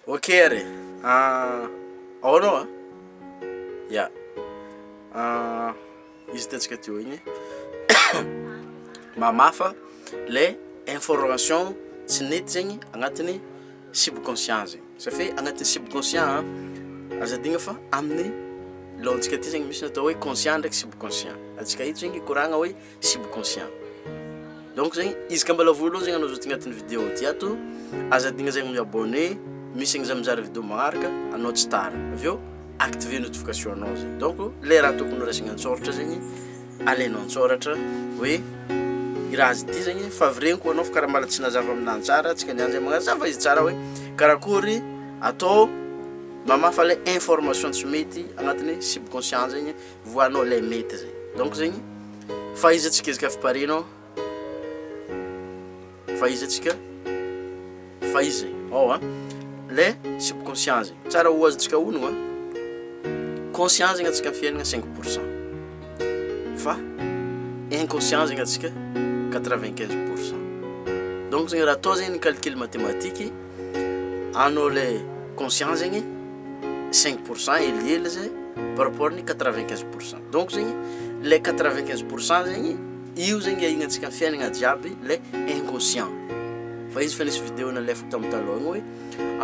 Ok ary e, ao anao a? Ya, izy hitantsika teo igny mamafa le information tsy nety zegny agnatin'ny subconscient zegny, safe agnatin'ny subconscient aza adigna fa amin'ny lohantsika aty zegny misy ny atao hoe conscient ndraiky subconscient, antsika eto zegny hikoragna hoe subconscient. Donc zegny izy ka mbola voalohany zegny anao zao ty agnatin'ny vidéo ty ato, aza adigna zegny mi-abonner, misy zegny za mizara vidéo magnaraka anao tsy tara, avy eo activer notification anao zegny, donc le raha tokony ho raisigna an-tsôratra zegny alainao an-tsôratra hoe i raha ty zegny fa avy regniko anao fa karaha mbala tsy nazava aminahy tsara, antsika niany zegny magnazava izy tsara hoe karakôry atao mamafa le information tsy mety agnatin'ny subconscient zegny voanao lay mety zay donc zegny fa izy antsika izy ka efa pare anao fa izy antsika fa izy zegny ao a le subconscient zegny tsara ho azontsika honogno a conscient zegny antsika amin'ny fiainana cinq pour cent fa inconscient zegny antsika 95 pour cent donc zegny raha atao zegny ny calcul mathématique anao le conscient zegny 5 % helihely zay par rapport ny 95 %, donc zegny le 95 % zegny io zegny iainantsika amin'ny fiainana jiaby le inconscient, fa izy efa nisy vidéo nalefako tamin'ny taloha igny hoe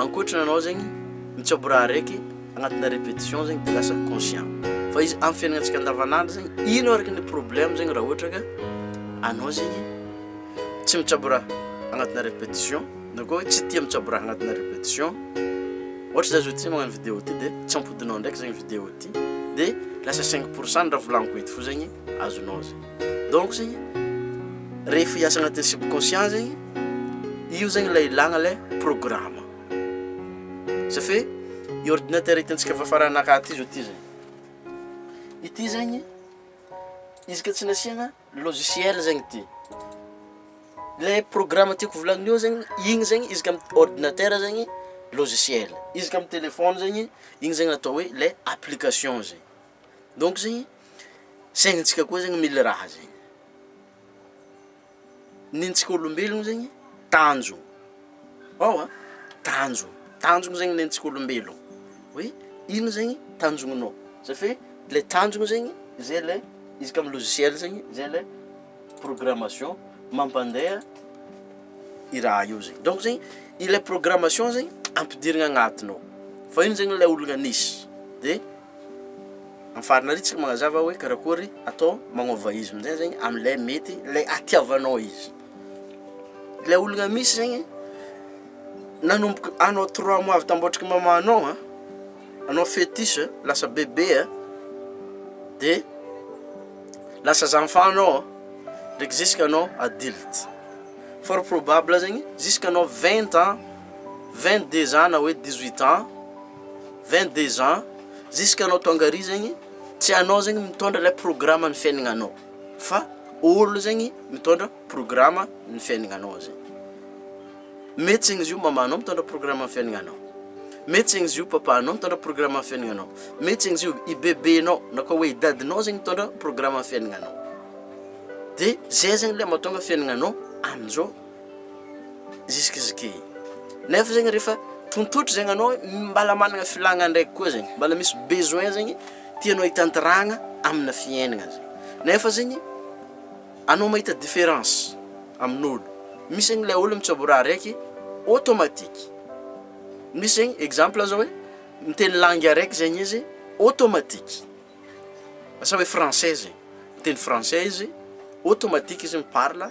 ankoatran'ny anao zegny mitsabo raha araiky agnatina répétition zegny de lasa conscient, fa izy amin'ny fiaignantsika andavanandro zegny ino araky ny problème zegny raha ohatra ka anao zegny tsy mitsabo raha agnatina répétition na koa hoe tsy tia mitsabo raha agnatina répétition, ohatra za zao ty magnano vidéo ty de tsy ampodinao ndraiky zegny vidéo ty de lasa 5 % ny raha volagniko eto fo zegny azonao zegny, donc zegny rehefa hiasa agnatin'ny subconscient zegny io zegny le ilagna le programme, ça fait i ordinateur hitantsika avy afarana akaty ty zao ty zegny, ity zegny izy ka tsy nasiagna logiciel zegny ty, le programme tiako volagnina io zegny igny zegny izy ka amy ordinateur zegny logiciel, izy ka amy telephone zegny igny zegny atao hoe le application zegny, donc zegny saignantsika koa zegny mila raha zegny, nentsika olombelogno zegny tanjogno, ao a tanjogno, tanjogno zegny nentsika olombelogno hoe ino zegny tanjognonao ça fait le tanjogno zegny zay le izy ka amy logiciel zegny zay le programmation mampandeha i raha io zegny, donc zegny ilay programmation zegny ampidirigna agnatiny ao, fa ino zegny le olagna nisy de amy farany ary tsika magnazava hoe karakôry atao magnôva izy amizay zegny am'lay mety lay atiavanao izy, le olagna misy zegny nanomboka anao trois mois avy tambôtriky mamanao a, anao fetus lasa bebe a, de lasa zanfant anao ndraiky jusqu'anao adulte, fort probable zegny jusqu'anao 20 ans, 22 ans na hoe 18 ans, 22 ans jusqu'anao tonga ary zegny tsy anao zegny mitondra le programme ny fiaignananao fa ôlo zegny mitondra programme ny fiaignananao zegny, mety zegny izy io mamanao mitondra programme ny fiaignananao, mety zegny izy io papanao mitondra programme ny fiaignananao, mety zegny izy io i bebenao na koa hoe i dadinao zegny mitondra programme ny fiaignananao, de zay zegny le mahatonga fiaignananao aminjao jusqu'à nefa zegny rehefa tontotry zegny anao mbala managna filàgna ndraiky koa zegny, mbala misy besoin zegny tianao hitantirahagna amina fiaignana zegny, nefa zegny anao mahita différence amin'olo, misy zegny le olo mitsabo raha araiky automatique, misy zegny exemple zao hoe miteny langue araiky zegny izy automatique, asa hoe français zegny, miteny français izy automatique izy mi-parle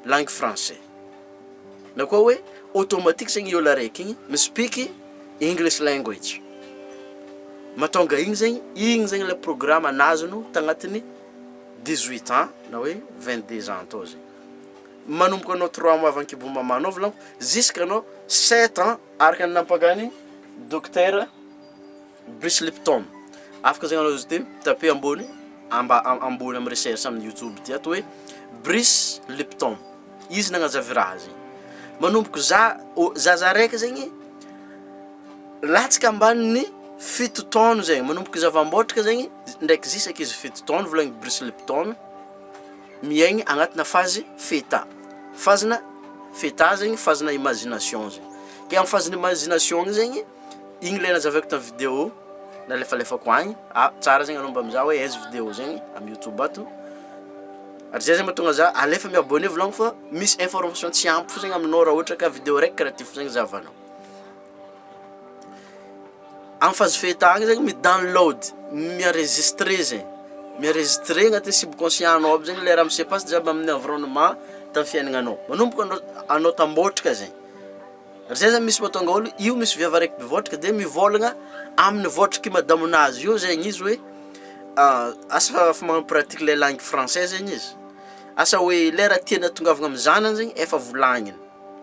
langue français, na koa hoe automatique zegny i ôlo araiky igny mi-speak English language, mahatonga igny zegny, igny zegny le programme nazony tagnatin'ny 18 ans na hoe 22 ans tao zegny, manomboka anao trois mois avy an-kibon'ny mamanao volagniko jusqu'anao sept ans araka ny nampangany docteur Bruce Lipton, afaka zegny anao izy ty mi-taper ambony amba- ambony amy recherche amin'ny youtube ty ato hoe Bruce Lipton, izy nagnazava raha zegny, manomboka za- ô- zaza araiky zegny latsaka ambanin'ny fito taogno zegny manomboka izy avy ambôtraka zegny ndraiky jusqu'à izy fito taogno volagniny Bruce Lipton miaigny agnatina phase feta, phase-na feta zegny phase-na imagination zegny, ke amy phase-na imagination igny zegny. Igny le nazavaiko tamin'ny vidéo nalefalefako agny, ah tsara zegny anao mba mizaha hoe aiza vidéo zegny amy youtube ato, ary zay zegny mahatonga zah alefa mi-abonner volagniko fa misy information tsy ampy fô zegny aminao raha ohatra ka vidéo raiky karaha ty fô zegny zahavanao. Amy phase feta agny zegny mi-download, mi-enregistrer zegny, mi-enregistrer agnatin'ny subconscient-nao aby zegny le raha mi-se passe jiaby amin'ny environnement tamy fiaignananao, manomboka anao anao tambôtraka zegny, ary zay zany misy mahatonga ôlo io misy viavy araiky bivôtraka de mivôlagna amin'ny vôtriky madamonazy io zegny izy hoe asa fa magnano pratique le langue français zegny izy, asa hoe le raha tiany ahatongavana amy zanany zegny efa volagniny,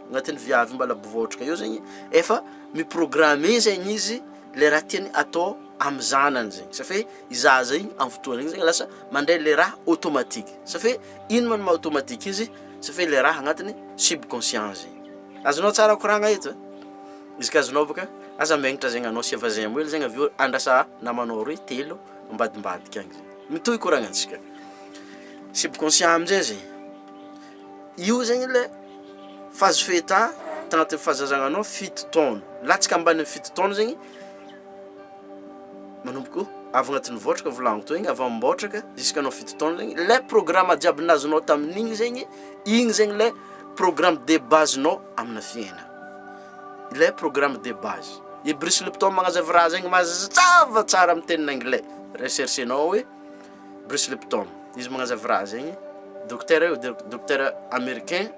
agnatin'ny viavy mbôla bivôtraka io zegny efa mi-programmer zegny izy le raha tiany atao amy zanany zegny, sa fe i zaza igny amy fotoagna igny zegny lasa mandray le raha automatique, sa fe ino ma ny maha automatique izy sa fe le raha agnatiny subconscient zegny, azonao tsara koragna eto e, izy ka azonao bôka aza megnatra zegny anao asia va j'aime hely zegny avy eo andrasa namanao roy telo ambadimbadika agny zegny, mitohy koragnantsika, subconscient amizay zegny, io zegny le phase feta tagnatin'ny fahazazagnanao fito taona, latsaka ambanin'ny fito taona zegny manomboko avy agnatin'ny vôtraka volagniko teo igny, avy am-bôtraka jusqu'anao fito taona zegny, le programme jiaby nazonao tamin'igny zegny, igny zegny le programme de base-nao amina fiainana, le programme de base, i Bruce Lipton magnazava raha zegny mazava tsara amy tenin'ny anglais, recherchenao hoe Bruce Lipton, izy magnazava raha zegny, dokotera io, dokotera americain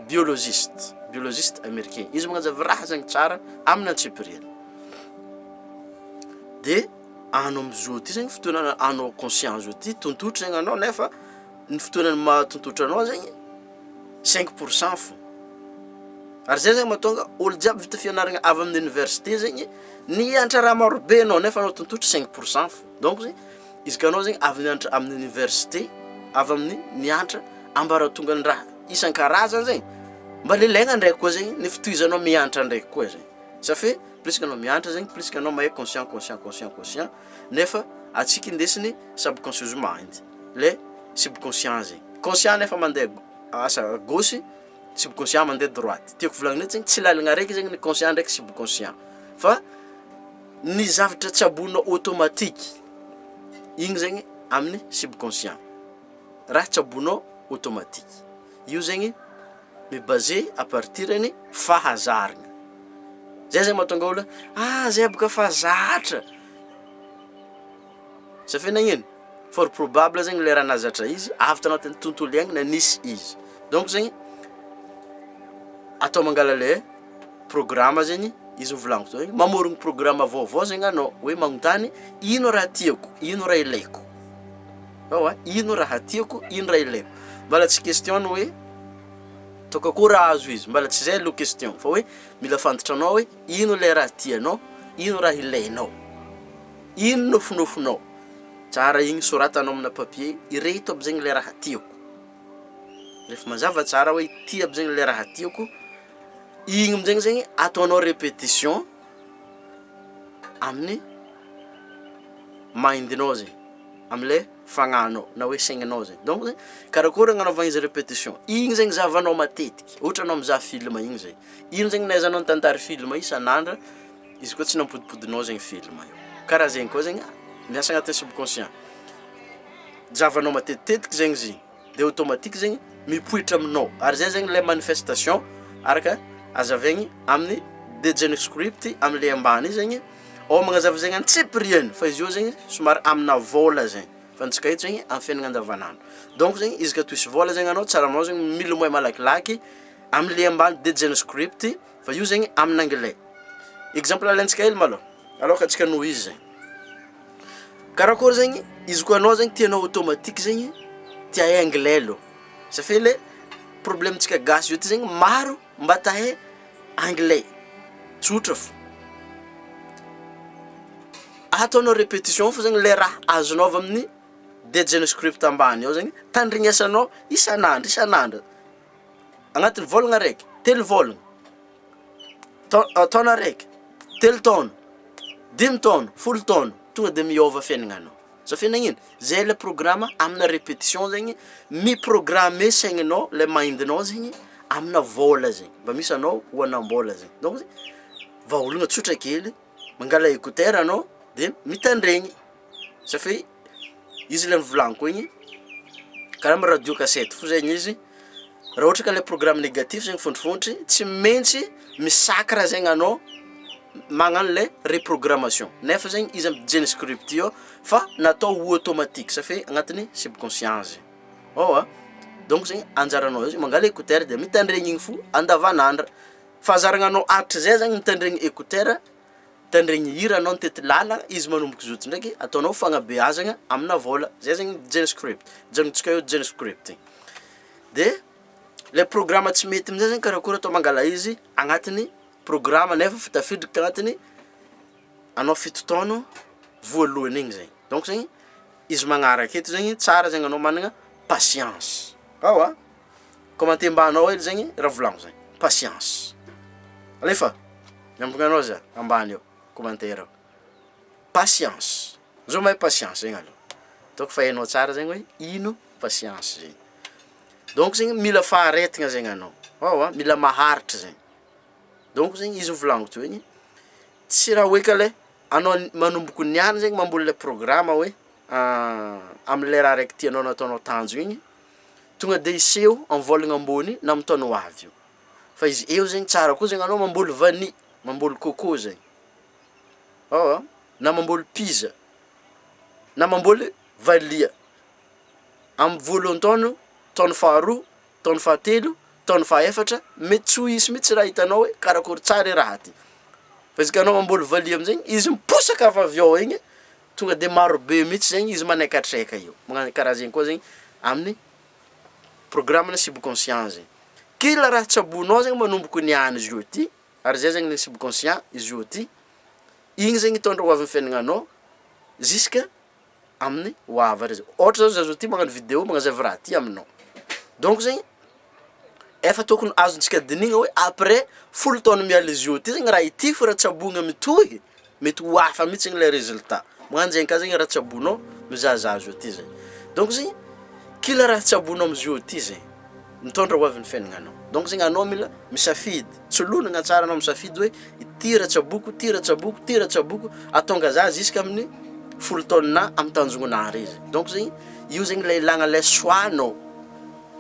biologiste, biologiste americain, izy magnazava raha zegny tsara amin'ny antsipiriany, de anao amizao ty zegny fotoana anao conscient zao ty tontotro zegny anao nefa ny fotoana maha tontotro anao zegny 5% fô, ary zay zegny mahatonga ôlo jiaby vita fianaragna avy amin'ny université zegny nianatra raha marobe anao nefa anao tontotro 5% fô, donc zegny Izy ka anao zegny avy nianatra amin'ny université, avy amin'ny nianatra ambaratongan-draha isan-karazany zegny, mba le ilaigna ndraiky koa zegny ny fitohizanao mianatra ndraiky koa zegny, sa fe plus que anao mianatra zegny plus que anao mahay conscient conscient conscient conscient nefa antsika indesigny subconscious mind le subconscient zegny, conscient nefa mandeha asa gauche, subconscient mandeha droite, tiako volagnina eto zegny tsy lalagna araiky zegny ny conscient ndraiky subconscient fa ny zavatra tsaboinao automatique igny zegny amin'ny subconscient, raha tsaboinao automatique, io zegny mi-baser à partir ny fahazarana, zay zegny mahatonga olo ah zay boka fa zatra, Sa fe nagnino? Fort probable zegny le raha nahazatra izy avy tagnatin'ny tontolo iaignana nisy izy, donc zegny atao mangala le programme zegny izy nivolagniko teo igny, mamorogno programme vaovao zegny anao hoe magnontany ino raha tiako, ino raha ilaiko, eoa ino raha tiako, ino raha ilaiko, mbôla tsy question ny hoe ataoko akory ahazo izy, mbôla tsy zay aloha question fa hoe mila fantatranao hoe ino le raha tianao, ino raha ilainao. Ino nofinofinao? Tsara igny soratanao amina papier, ireto aby zegny le raha tiako, rehefa mazava tsara hoe ity aby zegny le raha tiako, igny aminjegny zegny ataonao repetition amin'ny mind-nao zegny, amle fagnahinao na hoe saigninao zegny, donc zegny karakôry agnanaovana izy repetition, igny zegny zahavanao matetiky, ohatra anao mizaha film igny zay, ino zegny nahaizanao nitantara film isan'andra Izy koa tsy nampodipodinao zegny film io, karaha zegny koa zegny miasa agnatin'ny subconscient, zahavanao matetitetiky zegny izy igny de automatique zegny mipoitra aminao ary zay zegny le manifestation araka azavaigny amin'ny the genoscript amle ambany io zegny ao magnazava zegny antsipiriany fa izy io zegny somary amina vôla zegny fa antsika eto zegny amy fiaignana andavanandro, donc zegny izy ka tohisy vôla zegny anao tsara aminao zegny milomay malakilaky amle ambany the genoscript. Fa io zegny amin'ny anglais. Exemple alaintsika hely malôha, alôka antsika noho izy zegny. Karakôry zegny izy koa anao zegny tianao automatique zegny te hahay anglais aloha, satria le problemintsika gasy zao ty zegny maro mba ta hahay anglais, tsotra fô, ataonao repetition fô zegny le raha azonao avy amin'ny DJNScript ambany ao zegny tandrignesanao isan'andro isan'andro. Agnatin'ny vôlagna araiky, telo vôlagna, tao- taona araiky, telo taona, dimy taona, folo taona, tonga de miôva fiaignananao, sa fe nagnino? Zay le programa amina repetition zegny mi-programmer saigninao le mind-nao zegny amina vôla zegny, mba misy anao ho hanam-bôla zegny, donc zegny vahaolagna tsotra kely. Mangala écouteur anao de mitandregny, safe izy le novolaniko igny karaha amy radio kasety fô zegny izy, raha ohatra ka le programme negatif zegny fôntrifontry tsy maintsy misacre zegny anao magnano le reprogrammation nefa zegny izy amy jenescript io fa natao ho automatique sa fe agnatin'ny subconscient zegny, ôa donc zegny anjaranao eo zegny mangala écouteur de mitandregny igny fo andavanandra, fahazaragnanao hatrizay zany mitandregny écouteur Mitandregny hira anao mitety lala, izy manomboka zao ty ndraiky ataonao fagnabeazagna amina vôla, zay zegny jenescript, hijanontsika eo jenescript igny, de le programa tsy mety amizay zany karakôry atao mangala izy agnatin'ny programa nefa efa tafiditra tagnatin'ny anao fito taogno voalohany igny zegny, donc zegny izy magnaraka eto zegny tsara zegny anao magnana patience, eoa. Commenter ambanao hely zegny raha volagniko zegny, patience, alefa miambigna anao zah ambany ao commentaire ao, patience, zao mahay patience zegny alôha, ataoko fa hainao tsara zegny hoe ino patience zegny, donc zegny mila faharetagna zegny anao, eoa mila maharitry zegny, donc zegny izy volagniko teo igny tsy raha hoe ka le anao manomboko niany zegny mamboly le programa hoe amle raha raiky tianao nataonao tanjona igny tonga de hiseho amy vôlagna ambony na amy taogno ho avy io, fa izy eo zegny tsara koa zegny anao mamboly vanille, mamboly coco zegny, na mamboly piza, na mamboly valiha, amy voalohan-taogno, taogno faharoa, taogno fahatelo, taogno fahaefatra, mety tsy ho hisy mintsy raha hitanao hoe karakôry tsara e raha ty, fa izy ka anao mamboly valiha amizegny izy miposaka avy avy ao igny tonga de marobe mihitsy zegny izy manekatreka io, magnano karaha zegny koa zegny amin'ny programme-na subconscient zegny, kila raha tsaboinao zegny manomboko niany izy io ty, ary zay zegny ny subconscient izy io ty, igny zegny hitondra ho avin'ny fiaignananao juska amin'ny ho avy ary, ôhatra zao za zao ty magnano video magnazava raha ty aminao, donc zegny efa tokony azontsika dinihina hoe après folo taona miala izy io ty zegny raha ity fô raha tsaboina mitohy mety ho hafa mihitsy le résultat, magnano zegny ka zegny raha tsaboinao mizahazaha zao ty zegny, donc zegny kila raha tsaboinao amizao ty zegny mitondra ho avin'ny fiaignananao, donc zegny anao mila misafidy, tsy lonana tsara anao misafidy hoe ity raha tsaboiko, ty raha tsaboiko, ty raha tsaboiko, ahatonga za jusk'amin'ny folo taona amy tanjogna ary zegny, donc zegny io zegny le ilagna le choix-nao.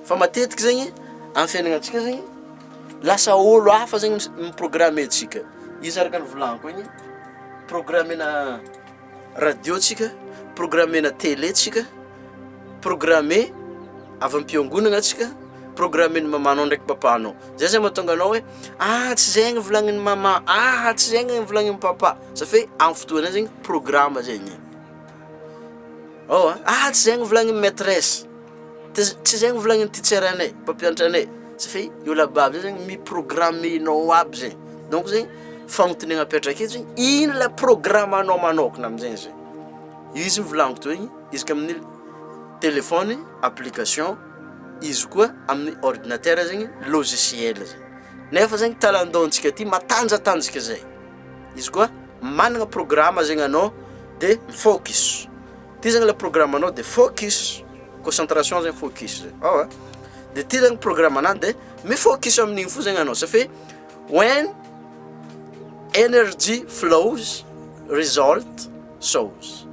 Fa matetiky zegny amin'ny fiaignanantsika zegny lasa ôlo hafa zegny mis- mi-programmer antsika, izy araka ny volagniko igny programmena radio antsika, programmena tele antsika, programmer avy am-piangonana antsika, programmen'ny mamanao ndraiky papanao, zay zany mahatonga anao hoe ah tsy zegny volagnin'i maman, ah tsy zegny volagnin'i papa, safe amin'ny fotoana zegny programme zegny, ôa ah tsy zegny volagnin'ny maitresse. Tsy zay novolagnin'ny teacher anay, mpampianatra anay, tsy fe io olo aby aby zay zegny mi-programmenao aby zegny, donc zegny fagnotaniana apetraka eto zegny ino le programmenao manôkana amizegny zay, izy volagniko teo igny izy ka amin'ny telephone application, izy koa amin'ny ordinateur zegny logiciel zegny, nefa zegny talandaontsika aty matanjatanjaka zay, izy koa magnana programme zegny anao de mi-focus. Ty zegny le programme-nao de focus, concentration zegny focus zay, ao a, de ty zegny programme-nà de mi-focus amin'igny fo zegny anao safe when energy flows result shows,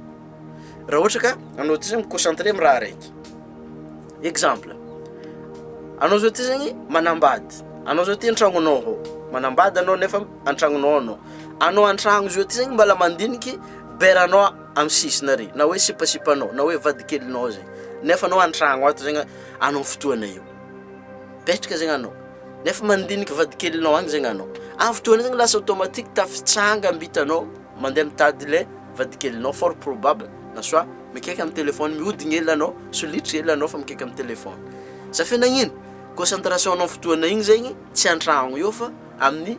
raha ohatra ka anao ty zany mi-concentrer amy raha araiky, exemple, anao zao ty zegny manambady, anao zao ty an-tragnonao ao, manambady anao nefa an-tragnonao anao, anao an-tragno zao ty zegny mbala mandiniky beranao amy sisiny ary na hoe sipasipanao na hoe vadikelinao zegny nefa anao an-tragno ato zegny anao fotoana io, mipetraka zegny anao nefa mandiniky vadikelinao agny zegny anao, amy fotoana io zegny lasa automatique tafitsangam-bitanao mandeha mitady le vadikelinao fort probable na soit mikaiky amy telephone mihodigny hely anao solitry hely anao fa mikaiky amy telephone, sa fe nagnino concentration-nao fotoana igny zegny tsy an-tragno eo fa amin'ny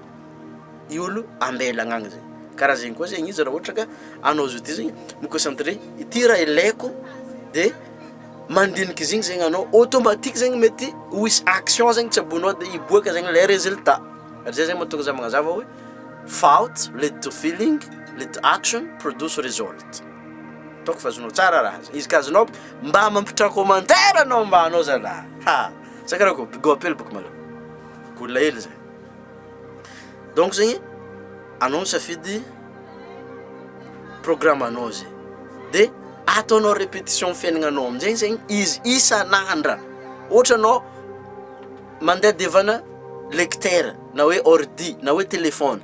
i olo ambelagna agny zay, karaha zegny koa zegny izy raha ohatra ka anao zao ty zegny mi-concentrer ity raha ilaiko de mandiniky izy igny zegny anao automatique zegny mety ho hisy action zegny tsaboinao de hiboaka zegny le résultat, ary zay zegny mahatonga za magnazava hoe thought lead to feeling, lead to action, produce result, ataoko fa azonao tsara raha zay, izy ka azonao mba mampitraha commentaire anao ambany ao zalah, ha! Sa karaha big up hely bôka malôha, cool hely zay. Donc zegny anao misafidy. Programanao zay de ataonao répétition fiaignananao aminjay zegny izy isan'andra, ohatra anao mandeha devant-na lecteur na hoe ordi na hoe telephone,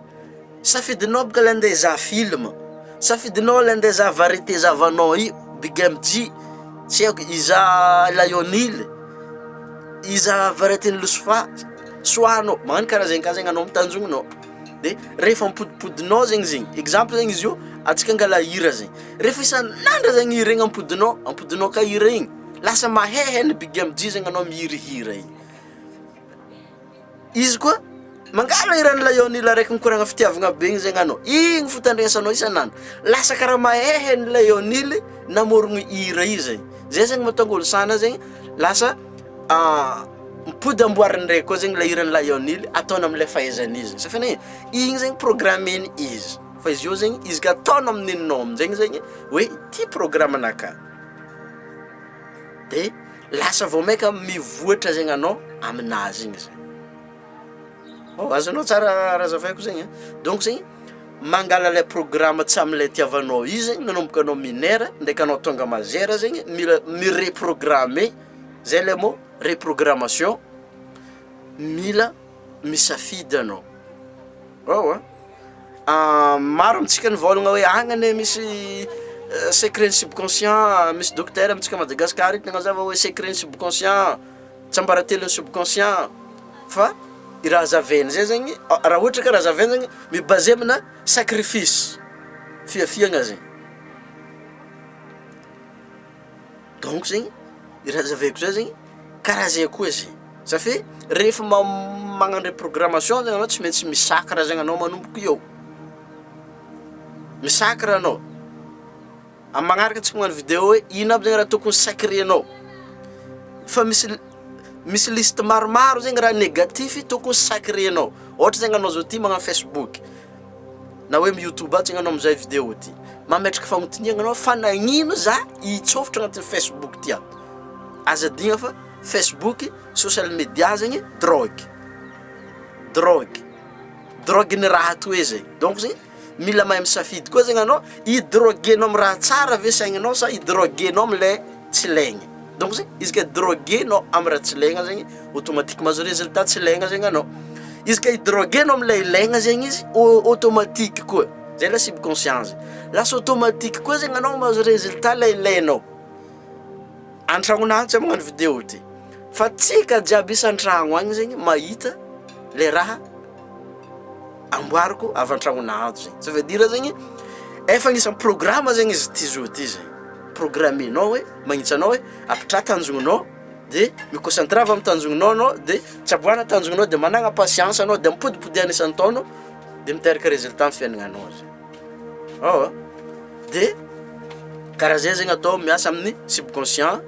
safidinao boka le andeha hizaha film, safidinao le andeha hizaha variété zahavanao io, big MJ, tsy haiko hizaha Lionel, hizaha variété-n'i Losofa, soahanao, magnano karaha zegny ka zegny anao amy tanjognonao. De rehefa ampodipodinao zegny izy igny, exemple zegny izy io, antsika angala hira zegny, rehefa isan'andro zegny hira igny ampodinao, ampodinao ka hira igny, lasa mahaihay ny big MJ zegny anao mihira hira igny, izy koa mangala hiran'i Lionel araiky mikoragna fitiavagna be igny zegny anao, igny fo tandresanao isan'andro, lasa karaha mahaihay ny Lionel namorogno hira io zegny, zay zegny mahatonga olo sana zegny lasa Mipody amboariny ndray koa zegny le hiran'i Lionel ataony amle fahaizany izy, sa f'anao e, igny zegny programmeny izy, fa izy io zegny izy ka ataonao amin'ny neninao aminjegny zegny hoe ty programmenakahy, de lasa vao maika mivoatra zegny anao aminazy igny zany. Oh, azonao tsara raha azavaiko zegny an, donc zegny mangala le programme tsy amle itiavanao izy zegny nanomboka anao mineur ndraiky anao tonga majeur zegny mila mi-reprogrammer zay le mot reprogrammation, mila misafidy anao, ao an, maro amintsika nivôlagna hoe agny anie misy secret-n'ny subconscient, misy dokotera amintsika Madagasikara eto nagnazava hoe secret-n'ny subconscient, tsiambaratelon'ny subconscient fa i raha azavainy zay zegny raha ohatra ka raha azavainy zegny mi-baser aminà sacrifice, fihafiagna zegny, donc zegny i raha azavaiko zay zegny karaha zay koa izy, za fe rehefa ma- magnano reprogrammation zegny anao tsy maintsy mi-sacre zegny anao manomboka eo, mi-sacre anao. Amin'ny magnaraka antsika magnano video hoe ino aby zegny raha tokony sacrer-nao, fa misy misy liste maromaro zegny raha negatif tokony sacrer-nao, ôhatra zegny anao zao ty magnano facebook na hoe mi-youtube ato zegny anao mizaha video ty, mametraka fagnotaniagna anao fa nagnino za hitsôfotro agnatin'ny facebook ty ato, aza adigna fa facebook social media zegny drogue, drogue, drogue-n'ny raha ato hoe zay, donc zegny Mila mahay misafidy koa zegny anao, hi-droguer-nao amy raha tsara ve saigninao sa hi-droguer-nao amle tsy ilaigny, donc zegny izy ka droguer-nao amy raha tsy ilaigna zegny automatique mahazo résultat tsy ilaigna zegny anao, izy ka hi-droguer-nao amle ilaigna zegny izy au- automatique koa, zay le subconscient zay, lasa automatique koa zegny anao mahazo résultat le ilainao, an-tragnonà tsy magnano vidéo ty, fa tsika jiaby isan-tragno agny zegny mahita le raha amboariko avy an-tragnonà ato zegny, ça veut dire zegny efa agnisan'ny programme zegny izy ty zo ty zegny, programmenao hoe magnitsy anao hoe apitraha tanjognonao de mi-concentrava amy tanjognonao anao de tsaboahana tanjognonao de managna patience anao de ampodipodiana isan-taogno de miteraka résultat amy fiaignananao zay, ao de karaha zay zegny atao miasa amin'ny subconscient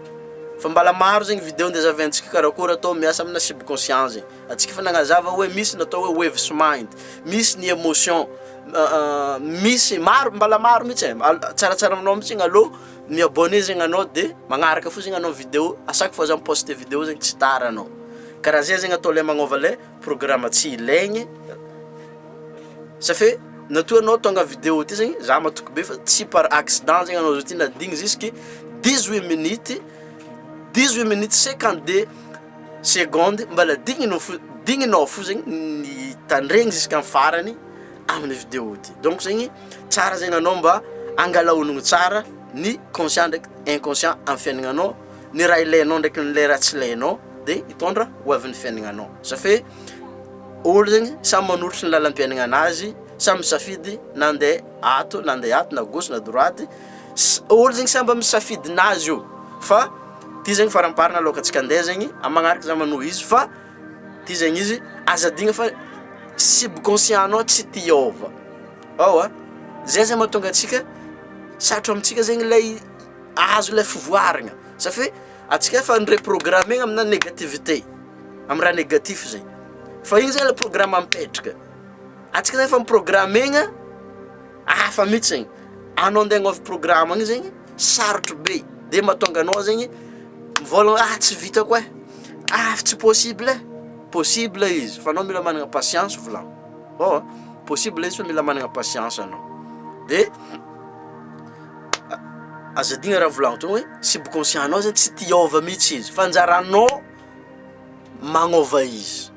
fa mbala maro zegny video ndeha azavaintsika karakôry atao miasa amina subconscient zegny. Antsika efa nagnazava hoe misy ny atao hoe waves mind, misy ny emotion, misy maro mbala maro mihitsy e, tsaratsara aminao mihitsy igny alou mi-abonner zegny anao de magnaraka fo zegny anao video à chaque fois za mi-poste video zegny tsy tara anao, karaha zay zegny atao le magnôva le programme tsy ilaigny, ça fait natoa anao tonga video ty zegny za matoky be fa tsy par accident zegny anao zao ty nadigny jusky 18 minutes, 18 minutes 52 seconde mbala digninao fo digninao fo zegny ny tandregny jusk'amy farany amin'ny video ty, donc zegny tsara zegny anao mba angala honogno tsara ny conscient ndraiky inconscient amy fiaignananao, ny raha ilainao ndraiky ny le raha tsy ilainao de hitondra ho avin'ny fiaignananao, ça fait olo zegny samy manolotra ny lalam-piaignananazy, samy misafidy na ande ato na ande ato na gauche na droite, s- olo zegny samby amy safidinazy io fa Ty zegny faramparany aloka antsika andeha zegny amy magnaraka za manohy izy fa ty zegny izy aza adigna fa subconscient anao tsy te hiôva, ao a, zay zany mahatonga antsika sarotro amintsika zegny lay ahazo lay fivoaragna safe antsika efa ni-reprogramena amina négativité, amy raha négatif zay, fa igny zany le programme mipetraka, antsika zany efa miprogramena hafa mihitsy zegny, anao andeha hagnôva programme igny zegny sarotro be de mahatonga anao zegny mivôlagna ah tsy vitako e, ah tsy possible e, possible izy fa anao mila managna patience volagno, ôa possible izy fa mila managna patience anao de. Aza adigna raha volagniko teo hoe subconscient-nao zany tsy tia hiôva mihitsy izy fa anjaranao magnôva izy,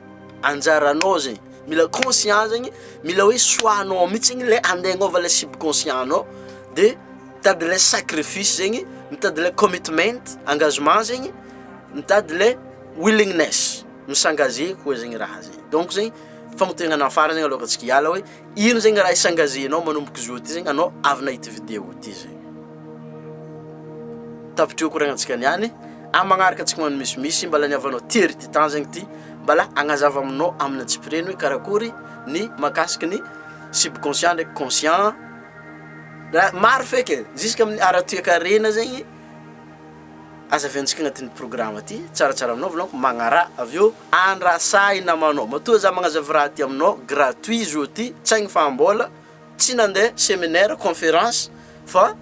anjaranao zegny, mila conscient zegny, mila hoe choix-nao mihitsy zegny le ande hagnôva le subconscient-nao de mitady le sacrifice zegny, mitady le commitment, engagement zegny, mitady le willingness, mi-s'engager koa zegny raha zegny, donc zegny fagnontegnana farany zegny aloka antsika hiala hoe ino zegny raha hi-s'engager-nao manomboka zao ty zegny anao avy nahita video ty zegny. Tapitra eo koragnantsika niany, amin'ny magnaraka antsika magnano misimisy mbala niavanao tery ty temps zegny ty, mbala hagnazava aminao amin'ny antsipiriany hoe karakory ny mahakasiky ny subconscient ndraiky conscient, raha maro feky e, jusque amin'ny ara-toekarena zegny azavaintsika agnatin'ny programme ty, tsaratsara aminao volagniko magnaraha avy eo andrasa i namanao, matoa za magnazava raha ty aminao gratuit zao ty tsy agnifam-bôla, Tsy nandeha seminaire, conférence fa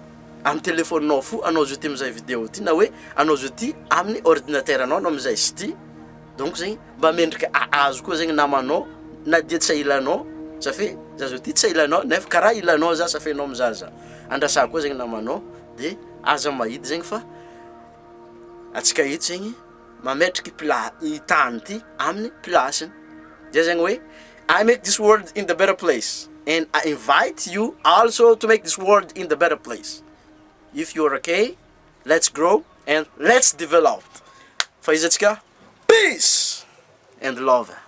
amin'ny telephone-nao fo anao zao ty mizaha vidéo ty na hoe anao zao ty amin'ny ordinateur-nao anao mizaha izy ty, donc zegny mba mendrika ahazo koa zegny namanao na dia tsy ahilanao sa fe za zao ty tsy ahilanao nefa karaha ilanao za sa fe anao mizaha za, andrasa koa zegny namanao de aza mahidy zegny fa antsika eto zegny mametraky pla- i tany ty amin'ny plasiny, zay zegny hoe I make this world in the better place and I invite you also to make this world in the better place if you are okay let's grow and let's develop fa iza antsika peace and love.